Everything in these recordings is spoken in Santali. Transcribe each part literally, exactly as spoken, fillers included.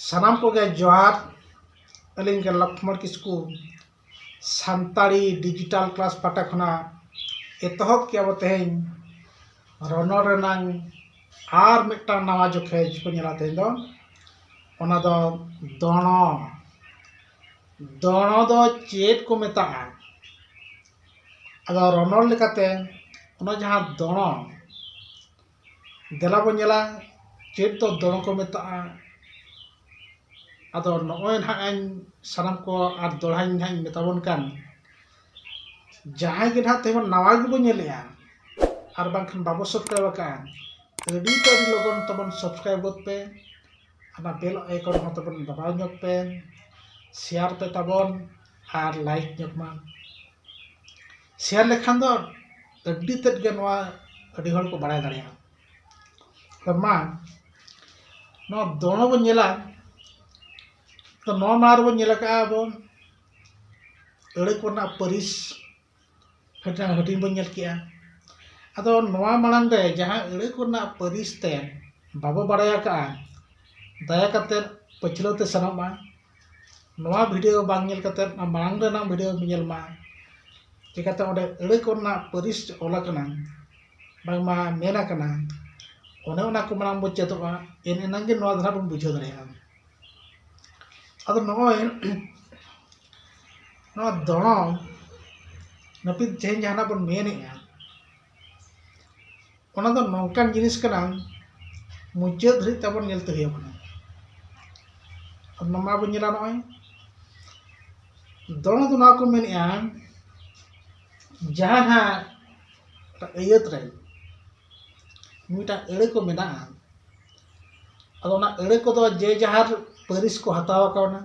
ᱥᱟᱱᱟᱢ ᱠᱚᱜᱮ ᱡᱚᱦᱟᱨ᱾ ᱟᱹᱞᱤᱧ ᱜᱮ ᱞᱚᱠᱷᱢᱚᱬ ᱠᱤᱥᱠᱩ, ᱥᱟᱱᱛᱟᱲᱤ ᱰᱤᱡᱤᱴᱟᱞ ᱠᱞᱟᱥ ᱯᱟᱦᱴᱟ ᱠᱷᱚᱱᱟᱜ ᱮᱛᱚᱦᱚᱵ ᱠᱮᱜᱼᱟ ᱵᱚ ᱛᱮᱦᱮᱧ ᱨᱚᱱᱚᱲ ᱨᱮᱱᱟᱝ ᱟᱨ ᱢᱤᱫᱴᱟᱝ ᱱᱟᱣᱟ ᱡᱚᱠᱷᱮᱡ ᱵᱚ ᱧᱮᱞᱟ ᱛᱮᱦᱮᱧ ᱫᱚ, ᱚᱱᱟ ᱫᱚ ᱫᱚᱬᱚ᱾ ᱫᱚᱬᱚ ᱫᱚ ᱪᱮᱫ ᱠᱚ ᱢᱮᱛᱟᱜᱼᱟ? ᱟᱫᱚ ᱨᱚᱱᱚᱲ ᱞᱮᱠᱟᱛᱮ ᱚᱱᱟ ᱡᱟᱦᱟᱸ ᱫᱚᱬᱚ, ᱫᱮᱞᱟ ᱵᱚ ᱧᱮᱞᱟ ᱪᱮᱫ ᱫᱚ ᱫᱚᱬᱚ ᱠᱚ ᱢᱮᱛᱟᱜᱼᱟ᱾ ᱟᱫᱚ ᱱᱚᱜᱼᱚᱭ ᱱᱟᱦᱟᱜ ᱤᱧ ᱥᱟᱱᱟᱢ ᱠᱚ ᱟᱨ ᱫᱚᱦᱲᱟᱧ ᱱᱟᱦᱟᱜ ᱤᱧ ᱢᱮᱛᱟᱵᱚᱱ ᱠᱟᱱ, ᱡᱟᱦᱟᱸᱭ ᱜᱮ ᱱᱟᱦᱟᱜ ᱛᱮᱦᱮᱧ ᱱᱟᱣᱟ ᱜᱮᱵᱚ ᱧᱮᱞᱮᱜᱼᱟ ᱟᱨ ᱵᱟᱝᱠᱷᱟᱱ ᱵᱟᱵᱚ ᱥᱟᱵᱥᱠᱨᱟᱭᱤᱵ ᱟᱠᱟᱫᱼᱟ, ᱟᱹᱰᱤ ᱛᱮ ᱟᱹᱰᱤ ᱞᱚᱜᱚᱱ ᱛᱟᱵᱚᱱ ᱥᱟᱵᱥᱠᱨᱟᱭᱤᱵ ᱜᱚᱫ ᱯᱮ᱾ ᱚᱱᱟ ᱵᱮᱞ ᱟᱭᱠᱚᱱ ᱦᱚᱸ ᱛᱟᱵᱚᱱ ᱫᱟᱵᱟᱣ ᱧᱚᱜ ᱯᱮ, ᱥᱮᱭᱟᱨ ᱯᱮ ᱛᱟᱵᱚᱱ ᱟᱨ ᱞᱟᱭᱤᱠ ᱧᱚᱜ ᱢᱟ᱾ ᱥᱮᱭᱟᱨ ᱞᱮᱠᱷᱟᱱ ᱫᱚ ᱟᱹᱰᱤ ᱛᱮᱫ ᱜᱮ ᱱᱚᱣᱟ ᱟᱹᱰᱤ ᱦᱚᱲ ᱠᱚ ᱵᱟᱲᱟᱭ ᱫᱟᱲᱮᱭᱟᱜᱼᱟ᱾ ᱛᱚ ᱢᱟ, ᱱᱚᱣᱟ ᱫᱚᱬᱚ ᱵᱚᱱ ᱧᱮᱞᱟ᱾ ᱛᱚ ᱱᱚᱣᱟ ᱢᱟ ᱨᱮᱵᱚᱱ ᱧᱮᱞ ᱟᱠᱟᱫᱼᱟ ᱟᱵᱚ ᱟᱹᱲᱟᱹ ᱠᱚᱨᱮᱱᱟᱜ ᱯᱟᱹᱨᱤᱥ ᱢᱤᱫᱴᱟᱝ ᱦᱟᱹᱴᱤᱧ ᱵᱚᱱ ᱧᱮᱞ ᱠᱮᱜᱼᱟ᱾ ᱟᱫᱚ ᱱᱚᱣᱟ ᱢᱟᱲᱟᱝ ᱨᱮ ᱡᱟᱦᱟᱸ ᱟᱹᱲᱟᱹ ᱠᱚᱨᱮᱱᱟᱜ ᱯᱟᱹᱨᱤᱥ ᱛᱮ ᱵᱟᱵᱚ ᱵᱟᱲᱟᱭ ᱟᱠᱟᱫᱼᱟ, ᱫᱟᱭᱟ ᱠᱟᱛᱮᱫ ᱯᱟᱹᱪᱷᱞᱟᱹᱣ ᱛᱮ ᱥᱮᱱᱚᱜ ᱢᱟ᱾ ᱱᱚᱣᱟ ᱵᱷᱤᱰᱤᱭᱳ ᱵᱟᱝ ᱧᱮᱞ ᱠᱟᱛᱮᱫ ᱚᱱᱟ ᱢᱟᱲᱟᱝ ᱨᱮᱱᱟᱜ ᱵᱷᱤᱰᱤᱭᱳ ᱧᱮᱞ ᱢᱟ᱾ ᱪᱤᱠᱟᱹᱛᱮ ᱚᱸᱰᱮ ᱟᱹᱲᱟᱹ ᱠᱚᱨᱮᱱᱟᱜ ᱯᱟᱹᱨᱤᱥ ᱚᱞ ᱟᱠᱟᱱᱟ, ᱵᱟᱝᱢᱟ ᱢᱮᱱ ᱟᱠᱟᱱᱟ, ᱚᱱᱮ ᱚᱱᱟ ᱠᱚ ᱢᱟᱲᱟᱝ ᱵᱚ ᱪᱮᱫᱚᱜᱼᱟ, ᱮᱱ ᱮᱱᱟᱝ ᱜᱮ ᱱᱚᱣᱟ ᱫᱚ ᱱᱟᱦᱟᱜ ᱵᱚᱱ ᱵᱩᱡᱷᱟᱹᱣ ᱫᱟᱲᱮᱭᱟᱜᱼᱟ᱾ ᱟᱫᱚ ᱱᱚᱜᱼᱚᱭ ᱱᱚᱣᱟ ᱫᱚᱬᱚ ᱱᱟᱹᱯᱤᱛ ᱛᱮᱦᱮᱧ ᱡᱟᱦᱟᱱᱟᱜ ᱵᱚᱱ ᱢᱮᱱᱮᱜᱼᱟ, ᱚᱱᱟ ᱫᱚ ᱱᱚᱝᱠᱟᱱ ᱡᱤᱱᱤᱥ ᱠᱟᱱᱟ, ᱢᱩᱪᱟᱹᱫ ᱫᱷᱟᱹᱨᱤᱡ ᱛᱟᱵᱚᱱ ᱧᱮᱞ ᱛᱮ ᱦᱩᱭ ᱟᱵᱚᱱᱟ᱾ ᱟᱫᱚ ᱱᱚᱣᱟ ᱵᱚᱱ ᱧᱮᱞᱟ, ᱱᱚᱜᱼᱚᱭ ᱫᱚᱬᱚ ᱫᱚ ᱱᱚᱣᱟ ᱠᱚ ᱢᱮᱱᱮᱜᱼᱟ, ᱡᱟᱦᱟᱸ ᱱᱟᱦᱟᱜ ᱟᱹᱭᱟᱹᱛ ᱨᱮ ᱢᱤᱫᱴᱟᱝ ᱟᱹᱲᱟᱹ ᱠᱚ ᱢᱮᱱᱟᱜᱼᱟ, ᱟᱫᱚ ᱚᱱᱟ ᱟᱹᱲᱟᱹ ᱠᱚᱫᱚ ᱡᱮ ᱡᱟᱦᱟᱨ ᱯᱟᱹᱨᱤᱥ ᱠᱚ ᱦᱟᱛᱟᱣ ᱠᱟᱣᱱᱟ,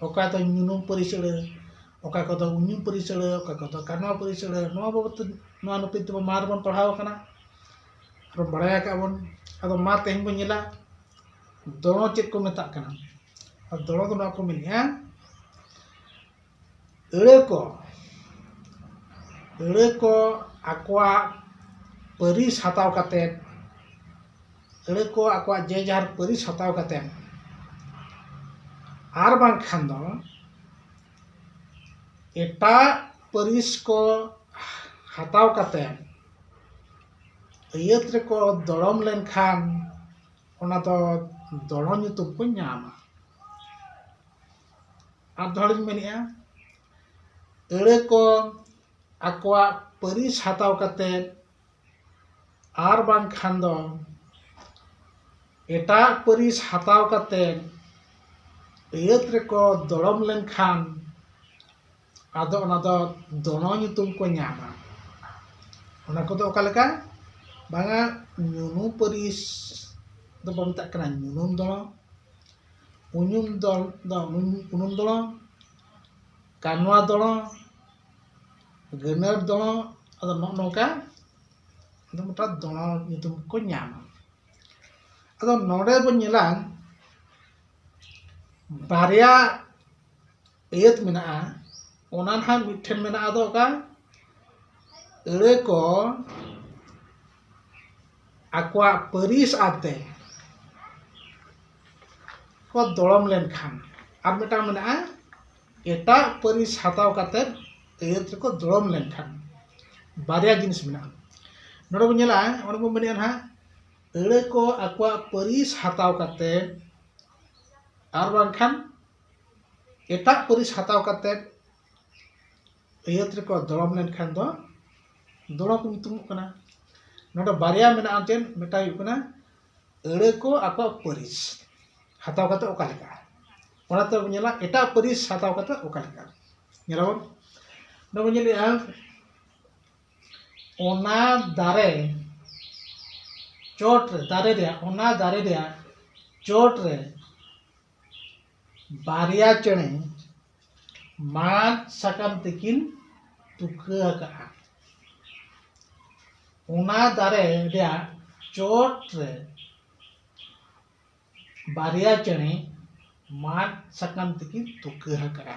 ᱚᱠᱟ ᱫᱚ ᱧᱩᱱᱩᱢ ᱯᱟᱹᱨᱤᱥ ᱟᱹᱲᱟᱹ, ᱚᱠᱟ ᱠᱚᱫᱚ ᱩᱧᱩᱢ ᱯᱟᱹᱨᱤᱥ ᱟᱹᱲᱟᱹ, ᱚᱠᱟ ᱠᱚᱫᱚ ᱠᱟᱱᱣᱟ ᱯᱟᱹᱨᱤᱥ ᱟᱹᱲᱟᱹ, ᱱᱚᱣᱟ ᱵᱟᱵᱚᱫ ᱛᱮ ᱱᱚᱣᱟ ᱱᱟᱹᱯᱤᱛ ᱛᱮᱵᱚ ᱢᱟᱲᱟᱝ ᱨᱮᱵᱚᱱ ᱯᱟᱲᱦᱟᱣ ᱟᱠᱟᱱᱟ, ᱟᱨ ᱵᱟᱲᱟᱭ ᱟᱠᱟᱫ ᱵᱚᱱ᱾ ᱟᱫᱚ ᱢᱟ ᱛᱮᱦᱮᱧ ᱵᱚᱱ ᱧᱮᱞᱟ ᱫᱚᱬᱚ ᱪᱮᱫ ᱠᱚ ᱢᱮᱛᱟᱜ ᱠᱟᱱᱟ᱾ ᱟᱨ ᱫᱚᱬᱚ ᱫᱚ ᱱᱚᱣᱟ ᱠᱚ ᱢᱮᱱᱮᱜᱼᱟ, ᱟᱹᱲᱟᱹ ᱠᱚ, ᱟᱹᱲᱟᱹ ᱠᱚ ᱟᱠᱚᱣᱟᱜ ᱯᱟᱹᱨᱤᱥ ᱦᱟᱛᱟᱣ ᱠᱟᱛᱮᱫ, ᱟᱹᱲᱟᱹ ᱠᱚ ᱟᱠᱚᱣᱟᱜ ᱡᱮ ᱡᱟᱦᱟᱨ ᱯᱟᱹᱨᱤᱥ ᱦᱟᱛᱟᱣ ᱠᱟᱛᱮᱫ ᱟᱨ ᱵᱟᱝᱠᱷᱟᱱ ᱫᱚ ᱮᱴᱟᱜ ᱯᱟᱹᱨᱤᱥ ᱠᱚ ᱦᱟᱛᱟᱣ ᱠᱟᱛᱮ ᱟᱹᱭᱟᱹᱛ ᱨᱮᱠᱚ ᱫᱚᱲᱚᱢ ᱞᱮᱱᱠᱷᱟᱱ ᱚᱱᱟ ᱫᱚ ᱫᱚᱲᱚᱢ ᱧᱩᱛᱩᱢ ᱠᱚ ᱧᱟᱢᱟ᱾ ᱟᱨ ᱫᱚᱦᱲᱟᱧ ᱢᱮᱱᱮᱫᱼᱟ, ᱟᱹᱲᱟᱹ ᱠᱚ ᱟᱠᱚᱣᱟᱜ ᱯᱟᱹᱨᱤᱥ ᱦᱟᱛᱟᱣ ᱠᱟᱛᱮ ᱟᱨ ᱵᱟᱝᱠᱷᱟᱱ ᱫᱚ ᱮᱴᱟᱜ ᱯᱟᱹᱨᱤᱥ ᱦᱟᱛᱟᱣ ᱠᱟᱛᱮ ᱟᱹᱭᱟᱹᱛ ᱨᱮᱠᱚ ᱫᱚᱲᱚᱢ ᱞᱮᱱᱠᱷᱟᱱ ᱟᱫᱚ ᱚᱱᱟ ᱫᱚ ᱫᱚᱲᱚᱢ ᱧᱩᱛᱩᱢ ᱠᱚ ᱧᱟᱢᱟ᱾ ᱚᱱᱟ ᱠᱚᱫᱚ ᱚᱠᱟ ᱞᱮᱠᱟ? ᱵᱟᱝᱟ, ᱧᱩᱱᱩ ᱯᱟᱹᱨᱤᱥ ᱫᱚᱵᱚ ᱢᱮᱛᱟᱜ ᱠᱟᱱᱟ ᱧᱩᱱᱩᱢ ᱫᱚᱲᱚᱢ, ᱩᱧᱩᱢ ᱫᱚ ᱩᱱᱩᱢ ᱫᱚᱲᱚᱢ, ᱠᱟᱱᱣᱟ ᱫᱚᱲᱚᱢ, ᱜᱟᱹᱱᱟᱹᱨ ᱫᱚᱲᱚᱢ᱾ ᱟᱫᱚ ᱱᱚᱜᱼᱚ ᱱᱚᱝᱠᱟ ᱟᱫᱚ ᱢᱤᱫᱴᱟᱝ ᱫᱚᱲᱚᱢ ᱧᱩᱛᱩᱢ ᱠᱚ ᱧᱟᱢᱟ᱾ ᱟᱫᱚ ᱱᱚᱰᱮ ᱵᱚᱱ ᱧᱮᱞᱟ, ᱵᱟᱨᱭᱟ ᱟᱹᱭᱟᱹᱛ ᱢᱮᱱᱟᱜᱼᱟ᱾ ᱚᱱᱟ ᱱᱟᱦᱟᱜ ᱢᱤᱫᱴᱷᱮᱱ ᱢᱮᱱᱟᱜᱼᱟ ᱫᱚ ᱚᱠᱟ? ᱟᱹᱲᱟᱹ ᱠᱚ ᱟᱠᱚᱣᱟᱜ ᱯᱟᱹᱨᱤᱥ ᱟᱛᱮ ᱠᱚ ᱫᱚᱲᱚᱢ ᱞᱮᱱᱠᱷᱟᱱ, ᱟᱨ ᱢᱤᱫᱴᱟᱝ ᱢᱮᱱᱟᱜᱼᱟ ᱮᱴᱟᱜ ᱯᱟᱹᱨᱤᱥ ᱦᱟᱛᱟᱣ ᱠᱟᱛᱮ ᱟᱹᱭᱟᱹᱛ ᱨᱮᱠᱚ ᱫᱚᱲᱚᱢ ᱞᱮᱱᱠᱷᱟᱱ᱾ ᱵᱟᱨᱭᱟ ᱡᱤᱱᱤᱥ ᱢᱮᱱᱟᱜᱼᱟ᱾ ᱱᱚᱰᱮ ᱵᱚᱱ ᱧᱮᱞᱟ, ᱚᱸᱰᱮ ᱵᱚᱱ ᱢᱮᱱᱮᱫᱼᱟ ᱱᱟᱦᱟᱜ ᱟᱹᱲᱟᱹ ᱠᱚ ᱟᱠᱚᱣᱟᱜ ᱯᱟᱹᱨᱤᱥ ᱦᱟᱛᱟᱣ ᱠᱟᱛᱮ ᱟᱨ ᱵᱟᱝᱠᱷᱟᱱ ᱮᱴᱟᱜ ᱯᱟᱹᱨᱤᱥ ᱦᱟᱛᱟᱣ ᱠᱟᱛᱮ ᱟᱹᱭᱟᱹᱛ ᱨᱮᱠᱚ ᱫᱚᱲᱚᱢ ᱞᱮᱱᱠᱷᱟᱱ ᱫᱚ ᱫᱚᱲᱚᱢ ᱠᱚ ᱧᱩᱛᱩᱢᱚᱜ ᱠᱟᱱᱟ᱾ ᱱᱚᱰᱮ ᱵᱟᱨᱭᱟ ᱢᱮᱱᱟᱜᱼᱟ, ᱪᱮᱫ? ᱢᱤᱫᱴᱟᱝ ᱦᱩᱭᱩᱜ ᱠᱟᱱᱟ ᱟᱹᱲᱟᱹ ᱠᱚ ᱟᱠᱚᱣᱟᱜ ᱯᱟᱹᱨᱤᱥ ᱦᱟᱛᱟᱣ ᱠᱟᱛᱮ ᱚᱠᱟ ᱞᱮᱠᱟ, ᱚᱱᱟ ᱛᱮᱵᱚᱱ ᱧᱮᱞᱟ ᱮᱴᱟᱜ ᱯᱟᱹᱨᱤᱥ ᱦᱟᱛᱟᱣ ᱠᱟᱛᱮ ᱚᱠᱟ ᱞᱮᱠᱟ᱾ ᱧᱮᱞᱟᱵᱚᱱ, ᱱᱚᱰᱮ ᱵᱚᱱ ᱧᱮᱞᱮᱜᱼᱟ, ᱚᱱᱟ ᱫᱟᱨᱮ ᱪᱚᱴ ᱨᱮ, ᱫᱟᱨᱮ ᱨᱮᱭᱟᱜ, ᱚᱱᱟ ᱫᱟᱨᱮ ᱨᱮᱭᱟᱜ ᱪᱚᱴ ᱨᱮ ᱵᱟᱨᱭᱟ ᱪᱮᱬᱮ ᱢᱟᱫ ᱥᱟᱠᱟᱢ ᱛᱮᱠᱤᱱ ᱛᱩᱠᱟᱹ ᱟᱠᱟᱫᱼᱟ᱾ ᱚᱱᱟ ᱫᱟᱨᱮ ᱨᱮᱭᱟᱜ ᱪᱚᱴ ᱨᱮ ᱵᱟᱨᱭᱟ ᱪᱮᱬᱮ ᱢᱟᱫ ᱥᱟᱠᱟᱢ ᱛᱮᱠᱤᱱ ᱛᱩᱠᱟᱹ ᱟᱠᱟᱫᱼᱟ᱾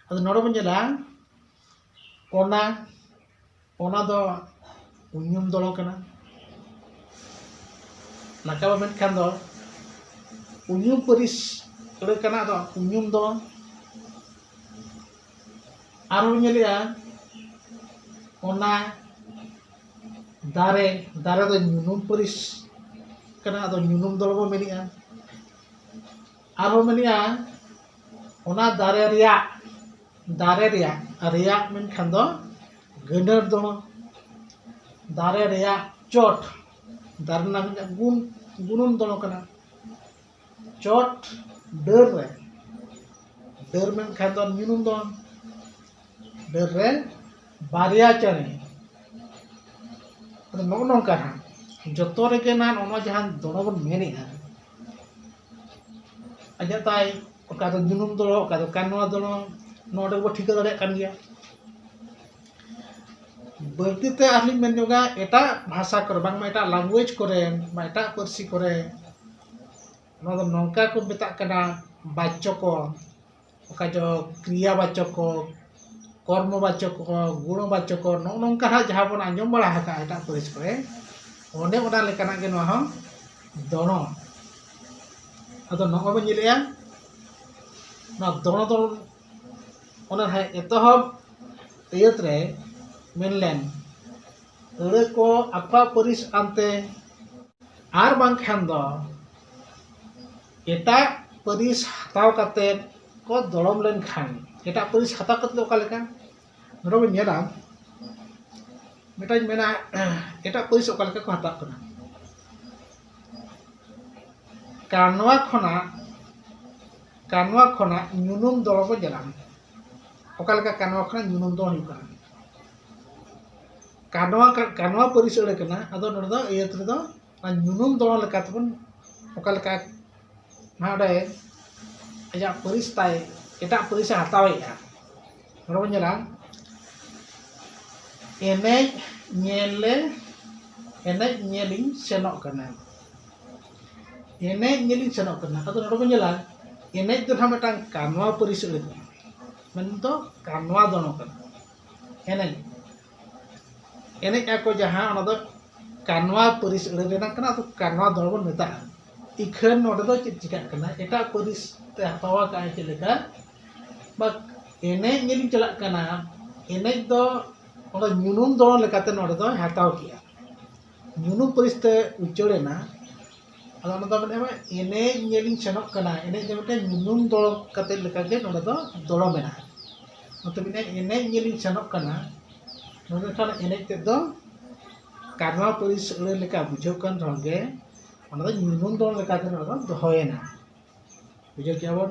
ᱟᱫᱚ ᱱᱚᱰᱮ ᱵᱚᱱ ᱧᱮᱞᱟ, ᱚᱱᱟ, ᱚᱱᱟ ᱫᱚ ᱩᱧᱩᱢ ᱫᱚᱲᱚ ᱠᱟᱱᱟ᱾ ᱱᱟᱠᱟᱵᱟ ᱢᱮᱱᱠᱷᱟᱱ ᱫᱚ ᱩᱧᱩᱢ ᱯᱟᱹᱨᱤᱥ ᱟᱹᱲᱟᱹ ᱠᱟᱱᱟ ᱫᱚ ᱩᱧᱩᱢ ᱫᱚ᱾ ᱟᱨᱦᱚᱸ ᱧᱮᱞᱮᱜᱼᱟ, ᱚᱱᱟ ᱫᱟᱨᱮ, ᱫᱟᱨᱮ ᱫᱚ ᱧᱩᱱᱩᱢ ᱯᱟᱹᱨᱤᱥ ᱠᱟᱱᱟ, ᱟᱫᱚ ᱧᱩᱱᱩᱢ ᱫᱚ ᱵᱚ ᱢᱮᱱᱮᱜᱼᱟ᱾ ᱟᱨᱦᱚᱸ ᱢᱮᱱᱮᱜᱼᱟ, ᱚᱱᱟ ᱫᱟᱨᱮ ᱨᱮᱭᱟᱜ, ᱫᱟᱨᱮ ᱨᱮᱭᱟᱜ, ᱨᱮᱭᱟᱜ ᱢᱮᱱᱠᱷᱟᱱ ᱫᱚ ᱜᱟᱹᱱᱟᱹᱨ ᱫᱚ, ᱫᱟᱨᱮ ᱨᱮᱭᱟᱜ ᱪᱚᱴ, ᱫᱟᱨᱮ ᱨᱮᱱᱟᱜ ᱢᱤᱫᱴᱟᱝ ᱜᱩᱱ, ᱜᱩᱱᱟᱹᱱ ᱫᱚ ᱠᱟᱱᱟ᱾ ᱪᱚᱴ ᱰᱟᱹᱨ ᱨᱮ, ᱰᱟᱹᱨ ᱢᱮᱱᱠᱷᱟᱱ ᱫᱚ ᱧᱩᱱᱩᱢ ᱫᱚ, ᱰᱟᱹᱨ ᱨᱮ ᱵᱟᱨᱭᱟ ᱪᱮᱬᱮ᱾ ᱟᱫᱚ ᱱᱚᱜᱼᱚ ᱱᱚᱝᱠᱟ ᱦᱟᱸᱜ ᱡᱚᱛᱚ ᱨᱮᱜᱮ ᱱᱟᱜ ᱱᱚᱜᱼᱚ ᱱᱚᱣᱟ ᱡᱟᱦᱟᱸ ᱫᱚᱲᱚ ᱵᱚᱱ ᱢᱮᱱᱮᱜᱼᱟ, ᱟᱡᱟᱜ ᱛᱟᱭ ᱚᱠᱟ ᱫᱚ ᱧᱩᱱᱩᱢ ᱫᱚᱲᱚ, ᱚᱠᱟ ᱫᱚ ᱠᱟᱱᱣᱟ ᱫᱚᱲᱚ, ᱱᱚᱰᱮ ᱵᱚ ᱴᱷᱤᱠᱟᱹ ᱫᱟᱲᱮᱭᱟᱜ ᱠᱟᱱ ᱜᱮᱭᱟ᱾ ᱵᱟᱹᱲᱛᱤ ᱛᱮ ᱟᱨᱞᱤᱧ ᱢᱮᱱ ᱧᱚᱜᱟ, ᱮᱴᱟᱜ ᱵᱷᱟᱥᱟ ᱠᱚᱨᱮ, ᱵᱟᱝᱢᱟ ᱮᱴᱟᱜ language ᱠᱚᱨᱮ, ᱵᱟ ᱮᱴᱟᱜ ᱯᱟᱹᱨᱥᱤ ᱠᱚᱨᱮ, ᱱᱚᱣᱟ ᱫᱚ ᱱᱚᱝᱠᱟ ᱠᱚ ᱢᱮᱛᱟᱜ ᱠᱟᱱᱟ ᱵᱟᱪᱪᱚ ᱠᱚ, ᱚᱠᱟ ᱡᱚ ᱠᱨᱤᱭᱟ ᱵᱟᱪᱚᱠ ᱠᱚ, ᱠᱚᱨᱢᱚ ᱵᱟᱪᱚᱠ ᱠᱚ, ᱜᱩᱬᱚ ᱵᱟᱪᱚᱠ ᱠᱚ, ᱱᱚᱜᱼᱚ ᱱᱚᱝᱠᱟ ᱦᱟᱸᱜ ᱡᱟᱦᱟᱸ ᱵᱚᱱ ᱟᱸᱡᱚᱢ ᱵᱟᱲᱟ ᱟᱠᱟᱫᱼᱟ ᱮᱴᱟᱜ ᱯᱟᱹᱨᱤᱥ ᱠᱚᱨᱮ, ᱚᱱᱮ ᱚᱱᱟ ᱞᱮᱠᱟᱱᱟᱜ ᱜᱮ ᱱᱚᱣᱟ ᱦᱚᱸ ᱫᱚᱬᱚ᱾ ᱟᱫᱚ ᱱᱚᱜᱼᱚᱭ ᱵᱚᱱ ᱧᱮᱞᱮᱜᱼᱟ, ᱱᱚᱣᱟ ᱫᱚᱬᱚ ᱫᱚ ᱚᱱᱟ ᱦᱟᱸᱜ ᱮᱛᱚᱦᱚᱵ ᱟᱹᱭᱟᱹᱛ ᱨᱮ ᱢᱮᱱ ᱞᱮᱱ, ᱟᱹᱲᱟᱹ ᱠᱚ ᱟᱠᱚᱣᱟᱜ ᱯᱟᱹᱨᱤᱥ ᱟᱱᱛᱮ ᱟᱨ ᱵᱟᱝᱠᱷᱟᱱ ᱫᱚ ᱮᱴᱟᱜ ᱯᱟᱹᱨᱤᱥ ᱦᱟᱛᱟᱣ ᱠᱟᱛᱮ ᱠᱚ ᱫᱚᱲᱚᱢ ᱞᱮᱱᱠᱷᱟᱱ, ᱮᱴᱟᱜ ᱯᱟᱹᱨᱤᱥ ᱦᱟᱛᱟᱣ ᱠᱟᱛᱮ ᱫᱚ ᱚᱠᱟ ᱞᱮᱠᱟ? ᱱᱚᱰᱮ ᱵᱚᱱ ᱧᱮᱞᱟ, ᱢᱤᱫᱴᱟᱝ ᱢᱮᱱᱟ, ᱮᱴᱟᱜ ᱯᱟᱹᱨᱤᱥ ᱚᱠᱟ ᱞᱮᱠᱟ ᱠᱚ ᱦᱟᱛᱟᱣ ᱠᱟᱱᱟ᱾ ᱠᱟᱱᱣᱟ ᱠᱷᱚᱱᱟᱜ, ᱠᱟᱱᱣᱟ ᱠᱷᱚᱱᱟᱜ ᱧᱩᱱᱩᱢ ᱫᱚᱲᱚ ᱵᱚᱱ ᱧᱮᱞᱟ᱾ ᱚᱠᱟ ᱞᱮᱠᱟ ᱠᱟᱱᱣᱟ ᱠᱷᱚᱱᱟᱜ ᱧᱩᱱᱩᱢ ᱫᱚᱲᱚ ᱦᱩᱭᱩᱜ ᱠᱟᱱᱟ? ᱠᱟᱱᱣᱟ, ᱠᱟᱱᱣᱟ ᱯᱟᱹᱨᱤᱥ ᱟᱹᱲᱟᱹ ᱠᱟᱱᱟ᱾ ᱟᱫᱚ ᱱᱚᱰᱮ ᱫᱚ ᱟᱹᱭᱟᱹᱛ ᱨᱮᱫᱚ ᱚᱱᱟ ᱧᱩᱱᱩᱢ ᱫᱚᱲᱚ ᱞᱮᱠᱟ ᱛᱮᱵᱚᱱ, ᱚᱠᱟ ᱞᱮᱠᱟ ᱱᱚᱰᱮ ᱟᱡᱟᱜ ᱯᱟᱹᱨᱤᱥ ᱛᱟᱭ ᱮᱴᱟᱜ ᱯᱟᱹᱨᱤᱥ ᱮ ᱦᱟᱛᱟᱣᱮᱫᱼᱟ, ᱱᱚᱰᱮ ᱵᱚᱱ ᱧᱮᱞᱟ, ᱮᱱᱮᱡ ᱧᱮᱞ ᱞᱮ, ᱮᱱᱮᱡ ᱧᱮᱞᱤᱧ ᱥᱮᱱᱚᱜ ᱠᱟᱱᱟ᱾ ᱮᱱᱮᱡ ᱧᱮᱞᱤᱧ ᱥᱮᱱᱚᱜ ᱠᱟᱱᱟ᱾ ᱟᱫᱚ ᱱᱚᱰᱮ ᱵᱚᱱ ᱧᱮᱞᱟ, ᱮᱱᱮᱡ ᱫᱚ ᱱᱟᱦᱟᱜ ᱢᱤᱫᱴᱟᱝ ᱠᱟᱱᱣᱟ ᱯᱟᱹᱨᱤᱥ ᱟᱹᱲᱟᱹ ᱠᱟᱱᱟ, ᱢᱮᱱᱫᱚ ᱠᱟᱱᱣᱟ ᱫᱚᱲᱚ ᱠᱟᱱᱟ᱾ ᱮᱱᱮᱡ, ᱮᱱᱮᱡ ᱟᱠᱚ ᱡᱟᱦᱟᱸ, ᱚᱱᱟ ᱫᱚ ᱠᱟᱱᱣᱟ ᱯᱟᱹᱨᱤᱥ ᱟᱹᱲᱟᱹ ᱨᱮᱱᱟᱜ ᱠᱟᱱᱟ, ᱟᱫᱚ ᱠᱟᱱᱣᱟ ᱫᱚᱲᱚ ᱵᱚᱱ ᱢᱮᱛᱟᱜᱼᱟ᱾ ᱤᱠᱷᱟᱹᱱ ᱱᱚᱰᱮ ᱫᱚ ᱪᱮᱫ ᱪᱤᱠᱟᱹᱜ ᱠᱟᱱᱟ? ᱮᱴᱟᱜ ᱯᱟᱹᱨᱤᱥ ᱛᱮ ᱦᱟᱛᱟᱣ ᱟᱠᱟᱫᱼᱟᱭ᱾ ᱪᱮᱫ ᱞᱮᱠᱟ? ᱵᱟ, ᱮᱱᱮᱡ ᱧᱮᱞᱤᱧ ᱪᱟᱞᱟᱜ ᱠᱟᱱᱟ᱾ ᱮᱱᱮᱡ ᱫᱚ ᱚᱸᱰᱮ ᱧᱩᱱᱩᱢ ᱫᱚᱲᱚ ᱞᱮᱠᱟᱛᱮ ᱱᱚᱰᱮ ᱫᱚᱭ ᱦᱟᱛᱟᱣ ᱠᱮᱜᱼᱟ᱾ ᱧᱩᱱᱩᱢ ᱯᱟᱹᱨᱤᱥ ᱛᱮ ᱩᱪᱟᱹᱲ ᱮᱱᱟ᱾ ᱟᱫᱚ ᱚᱱᱟ ᱫᱚ ᱢᱮᱱᱮᱫᱼᱟ, ᱮᱱᱮᱡ ᱧᱮᱞᱤᱧ ᱥᱮᱱᱚᱜ ᱠᱟᱱᱟ᱾ ᱮᱱᱮᱡ ᱫᱚ ᱢᱤᱫᱴᱮᱱ ᱧᱩᱱᱩᱢ ᱫᱚᱲᱚ ᱠᱟᱛᱮ ᱞᱮᱠᱟᱜᱮ ᱱᱚᱰᱮ ᱫᱚ ᱫᱚᱲᱚ ᱢᱮᱱᱟᱜᱼᱟ᱾ ᱱᱚᱛᱮ ᱢᱮᱱᱟᱜᱼᱟ, ᱮᱱᱮᱡ ᱧᱮᱞᱤᱧ ᱥᱮᱱᱚᱜ ᱠᱟᱱᱟ᱾ ᱱᱚᱰᱮ ᱠᱷᱟᱱ ᱮᱱᱮᱡ ᱛᱮᱫ ᱫᱚ ᱠᱟᱱᱣᱟ ᱯᱟᱹᱨᱤᱥ ᱟᱹᱲᱟᱹ ᱞᱮᱠᱟ ᱵᱩᱡᱷᱟᱹᱣ ᱠᱟᱱ ᱨᱮᱦᱚᱸ ᱜᱮ, ᱚᱱᱟ ᱫᱚ ᱧᱩᱱᱩᱢ ᱫᱚᱲᱚ ᱞᱮᱠᱟᱛᱮ ᱱᱚᱰᱮ ᱫᱚ ᱫᱚᱦᱚᱭᱮᱱᱟ᱾ ᱵᱩᱡᱷᱟᱹᱣ ᱠᱮᱜᱼᱟ ᱵᱚᱱ?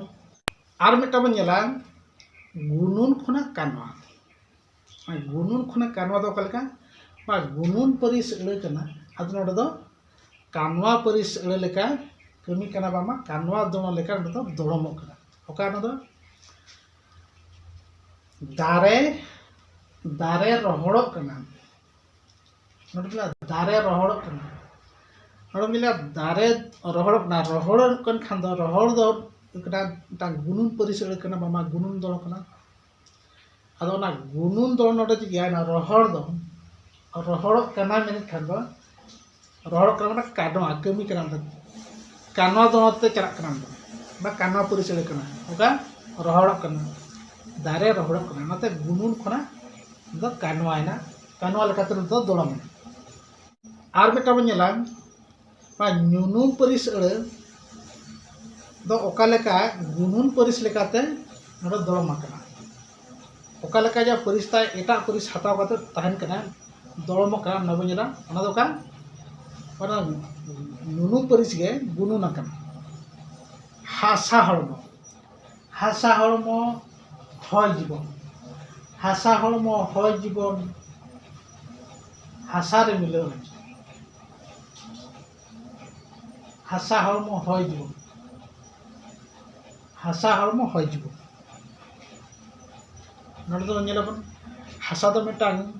ᱟᱨ ᱢᱤᱫᱴᱟᱝ ᱵᱚᱱ ᱧᱮᱞᱟ, ᱜᱩᱱᱩᱱ ᱠᱷᱚᱱᱟᱜ ᱠᱟᱱᱣᱟ᱾ ᱜᱩᱱᱩᱱ ᱠᱷᱚᱱᱟᱜ ᱠᱟᱱᱣᱟ ᱫᱚ ᱚᱠᱟ ᱞᱮᱠᱟ? ᱵᱟ, ᱜᱩᱱᱩᱱ ᱯᱟᱹᱨᱤᱥ ᱟᱹᱲᱟᱹ ᱠᱟᱱᱟ᱾ ᱟᱫᱚ ᱱᱚᱰᱮ ᱫᱚ ᱠᱟᱱᱣᱟ ᱯᱟᱹᱨᱤᱥ ᱟᱹᱲᱟᱹ ᱞᱮᱠᱟ ᱠᱟᱹᱢᱤ ᱠᱟᱱᱟ, ᱵᱟᱝᱢᱟ ᱠᱟᱱᱣᱟ ᱫᱚᱲᱚ ᱞᱮᱠᱟ ᱱᱚᱰᱮ ᱫᱚ ᱫᱚᱲᱚᱢᱚᱜ ᱠᱟᱱᱟ᱾ ᱚᱠᱟ ᱱᱚᱰᱮ ᱫᱚ? ᱫᱟᱨᱮ, ᱫᱟᱨᱮ ᱨᱚᱦᱚᱲᱚᱜ ᱠᱟᱱᱟ᱾ ᱱᱚᱰᱮ ᱫᱚ ᱫᱟᱨᱮ ᱨᱚᱦᱚᱲᱚᱜ ᱠᱟᱱᱟ᱾ ᱱᱚᱰᱮ ᱫᱚ ᱫᱟᱨᱮ ᱨᱚᱦᱚᱲᱚᱜ ᱠᱟᱱᱟ᱾ ᱨᱚᱦᱚᱲᱚᱜ ᱠᱟᱱ ᱠᱷᱟᱱ ᱫᱚ ᱨᱚᱦᱚᱲ ᱫᱚ ᱦᱩᱭᱩᱜ ᱠᱟᱱᱟ ᱢᱤᱫᱴᱟᱝ ᱜᱩᱱᱩᱱ ᱯᱟᱹᱨᱤᱥ ᱟᱹᱲᱟᱹ ᱠᱟᱱᱟ, ᱵᱟᱝᱢᱟ ᱜᱩᱱᱩᱱ ᱫᱚᱲᱚ ᱠᱟᱱᱟ᱾ ᱟᱫᱚ ᱚᱱᱟ ᱜᱩᱱᱩᱱ ᱫᱚ ᱱᱚᱰᱮ ᱪᱮᱫ ᱜᱮᱭᱟ? ᱚᱱᱟ ᱨᱚᱦᱚᱲ ᱫᱚ, ᱨᱚᱦᱚᱲᱚᱜ ᱠᱟᱱᱟ ᱢᱮᱱᱮᱫ ᱠᱷᱟᱱ ᱫᱚ, ᱨᱚᱦᱚᱲᱚᱜ ᱠᱟᱱᱟ ᱢᱟᱱᱮ ᱠᱟᱱᱣᱟ, ᱠᱟᱹᱢᱤ ᱠᱟᱱᱟ ᱚᱸᱰᱮ᱾ ᱠᱟᱱᱣᱟ ᱫᱚ ᱱᱚᱛᱮ ᱪᱟᱞᱟᱜ ᱠᱟᱱᱟ ᱚᱸᱰᱮ, ᱵᱟ ᱠᱟᱱᱣᱟ ᱯᱟᱹᱨᱤᱥ ᱟᱹᱲᱟᱹ ᱠᱟᱱᱟ᱾ ᱚᱠᱟ ᱨᱚᱦᱚᱲᱚᱜ ᱠᱟᱱᱟ, ᱫᱟᱨᱮ ᱨᱚᱦᱚᱲᱚᱜ ᱠᱟᱱᱟ, ᱚᱱᱟᱛᱮ ᱜᱩᱱᱩᱱ ᱠᱷᱚᱱᱟᱜ ᱫᱚ ᱠᱟᱱᱣᱟᱭᱮᱱᱟ, ᱠᱟᱱᱣᱟ ᱞᱮᱠᱟᱛᱮ ᱱᱚᱛᱮ ᱫᱚ ᱫᱚᱲᱚᱢᱮᱱᱟ᱾ ᱟᱨ ᱢᱤᱫᱴᱟᱝ ᱵᱚᱱ ᱧᱮᱞᱟ, ᱚᱱᱟ ᱧᱩᱱᱩᱢ ᱯᱟᱹᱨᱤᱥ ᱟᱹᱲᱟᱹ ᱫᱚ ᱚᱠᱟ ᱞᱮᱠᱟ ᱜᱩᱱᱩᱱ ᱯᱟᱹᱨᱤᱥ ᱞᱮᱠᱟᱛᱮ ᱱᱚᱰᱮ ᱫᱚᱲᱚᱢ ᱟᱠᱟᱱᱟ᱾ ᱚᱠᱟ ᱞᱮᱠᱟ ᱡᱟ ᱯᱟᱹᱨᱤᱥ ᱛᱟᱭ ᱮᱴᱟᱜ ᱯᱟᱹᱨᱤᱥ ᱦᱟᱛᱟᱣ ᱠᱟᱛᱮ ᱛᱟᱦᱮᱱ ᱠᱟᱱᱟ, ᱫᱚᱲᱚᱢᱚᱜ ᱠᱟᱱᱟ, ᱚᱱᱟ ᱵᱚᱱ ᱧᱮᱞᱟ᱾ ᱚᱱᱟ ᱫᱚ ᱚᱠᱟ? ᱚᱱᱟ ᱧᱩᱱᱩᱢ ᱯᱟᱹᱨᱤᱥ ᱜᱮ ᱜᱩᱱᱩᱱ ᱟᱠᱟᱱᱟ᱾ ᱦᱟᱥᱟ ᱦᱚᱲᱢᱚ, ᱦᱟᱥᱟ ᱦᱚᱲᱢᱚ, ᱦᱚᱭ ᱡᱤᱵᱚᱱ, ᱦᱟᱥᱟ ᱦᱚᱲᱢᱚ, ᱦᱚᱭ ᱡᱤᱵᱚᱱ, ᱦᱟᱥᱟ ᱨᱮ ᱢᱤᱞᱟᱹᱣ ᱮᱱ᱾ ᱦᱟᱥᱟ ᱦᱚᱲᱢᱚ, ᱦᱚᱭ ᱡᱤᱵᱚᱱ, ᱦᱟᱥᱟ ᱦᱚᱲᱢᱚ, ᱦᱚᱭ ᱡᱤᱵᱚᱱ᱾ ᱱᱚᱰᱮ ᱫᱚ ᱧᱮᱞᱟᱵᱚᱱ, ᱦᱟᱥᱟ ᱫᱚ ᱢᱤᱫᱴᱟᱝ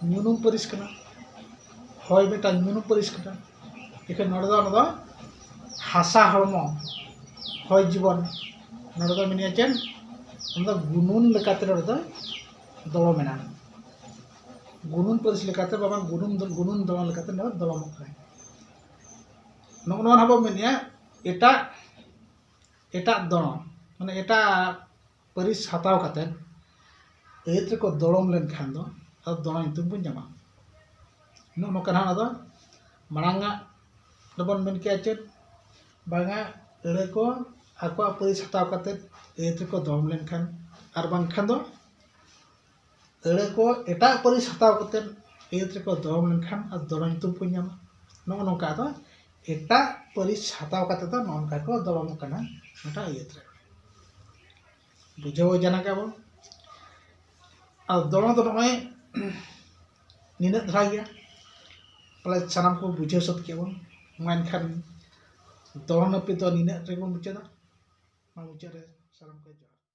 ᱧᱩᱱᱩᱢ ᱯᱟᱹᱨᱤᱥ ᱠᱟᱱᱟ, ᱦᱚᱭ ᱢᱤᱫᱴᱟᱝ ᱧᱩᱱᱩᱢ ᱯᱟᱹᱨᱤᱥ ᱠᱟᱱᱟ᱾ ᱮᱱᱠᱷᱟᱱ ᱱᱚᱰᱮ ᱫᱚ, ᱚᱱᱟ ᱫᱚ ᱦᱟᱥᱟ ᱦᱚᱲᱢᱚ, ᱦᱚᱭ ᱡᱤᱵᱚᱱ, ᱱᱚᱰᱮ ᱫᱚ ᱢᱮᱱᱮᱜᱼᱟ ᱪᱮᱫ? ᱚᱱᱟ ᱫᱚ ᱜᱩᱱᱩᱱ ᱞᱮᱠᱟᱛᱮ ᱱᱚᱰᱮ ᱫᱚ ᱫᱚᱲᱚᱢ ᱢᱮᱱᱟᱜᱼᱟ᱾ ᱜᱩᱱᱩᱱ ᱯᱟᱹᱨᱤᱥ ᱞᱮᱠᱟᱛᱮ, ᱵᱟᱝ ᱜᱩᱱᱩᱱ ᱫᱚ, ᱜᱩᱱᱩᱱ ᱫᱚᱲᱚᱢ ᱞᱮᱠᱟᱛᱮ ᱱᱚᱰᱮ ᱫᱚᱲᱚᱢᱚᱜ ᱠᱟᱱᱟ᱾ ᱱᱚᱜᱼᱚ ᱱᱚᱣᱟ ᱦᱟᱸᱜ ᱵᱚᱱ ᱢᱮᱱᱮᱫᱼᱟ ᱮᱴᱟᱜ ᱮᱴᱟᱜ ᱫᱚᱲᱚᱢ, ᱢᱟᱱᱮ ᱮᱴᱟᱜ ᱯᱟᱹᱨᱤᱥ ᱦᱟᱛᱟᱣ ᱠᱟᱛᱮᱫ ᱟᱹᱭᱟᱹᱛ ᱨᱮᱠᱚ ᱫᱚᱲᱚᱢ ᱞᱮᱱᱠᱷᱟᱱ ᱫᱚ ᱟᱫᱚ ᱫᱚᱲᱚᱢ ᱧᱩᱛᱩᱢ ᱵᱚᱱ ᱧᱟᱢᱟ᱾ ᱱᱚᱜᱼᱚ ᱱᱚᱝᱠᱟ ᱦᱟᱸᱜ ᱚᱱᱟ ᱫᱚ ᱢᱟᱲᱟᱝ ᱟᱜ ᱨᱮᱵᱚᱱ ᱢᱮᱱ ᱠᱮᱜᱼᱟ ᱪᱮᱫ? ᱵᱟᱝᱟ, ᱟᱹᱲᱟᱹ ᱠᱚ ᱟᱠᱚᱣᱟᱜ ᱯᱟᱹᱨᱤᱥ ᱦᱟᱛᱟᱣ ᱠᱟᱛᱮᱫ ᱟᱹᱭᱟᱹᱛ ᱨᱮᱠᱚ ᱫᱚᱲᱚᱢ ᱞᱮᱱᱠᱷᱟᱱ, ᱟᱨ ᱵᱟᱝᱠᱷᱟᱱ ᱫᱚ ᱟᱹᱲᱟᱹ ᱠᱚ ᱮᱴᱟᱜ ᱯᱟᱹᱨᱤᱥ ᱦᱟᱛᱟᱣ ᱠᱟᱛᱮᱫ ᱟᱹᱭᱟᱹᱛ ᱨᱮᱠᱚ ᱫᱚᱲᱚᱢ ᱞᱮᱱᱠᱷᱟᱱ ᱟᱫᱚ ᱫᱚᱲᱚᱢ ᱧᱩᱛᱩᱢ ᱠᱚ ᱧᱟᱢᱟ᱾ ᱱᱚᱜᱼᱚ ᱱᱚᱝᱠᱟ ᱟᱫᱚ ᱮᱴᱟᱜ ᱯᱟᱹᱨᱤᱥ ᱦᱟᱛᱟᱣ ᱠᱟᱛᱮᱫ ᱫᱚ ᱱᱚᱜᱼᱚ ᱱᱚᱝᱠᱟ ᱠᱚ ᱫᱚᱲᱚᱢᱚᱜ ᱠᱟᱱᱟ ᱢᱤᱫᱴᱟᱝ ᱟᱹᱭᱟᱹᱛ ᱨᱮ᱾ ᱵᱩᱡᱷᱟᱹᱣ ᱡᱟᱱᱟ ᱠᱮᱜᱼᱟ ᱵᱚᱱ᱾ ᱟᱨ ᱫᱚᱲᱚᱢ ᱫᱚ ᱱᱚᱜᱼᱚᱭ ᱱᱤᱱᱟᱹᱜ ᱫᱷᱟᱨᱟ ᱜᱮᱭᱟ᱾ ᱯᱟᱞᱮ ᱥᱟᱱᱟᱢ ᱠᱚ ᱵᱩᱡᱷᱟᱹᱣ ᱥᱟᱹᱛ ᱠᱮᱜᱼᱟ ᱵᱚᱱ᱾ ᱢᱟ ᱮᱱᱠᱷᱟᱱ ᱫᱚᱲᱚᱢ ᱱᱟᱹᱯᱤᱛ ᱫᱚ ᱱᱤᱱᱟᱹᱜ ᱨᱮᱜᱮ ᱵᱚᱱ ᱢᱩᱪᱟᱹᱫᱟ᱾ ᱢᱟ ᱢᱩᱪᱟᱹᱫ ᱨᱮ ᱥᱟᱱᱟᱢ ᱠᱚ ᱡᱚᱦᱟᱨ᱾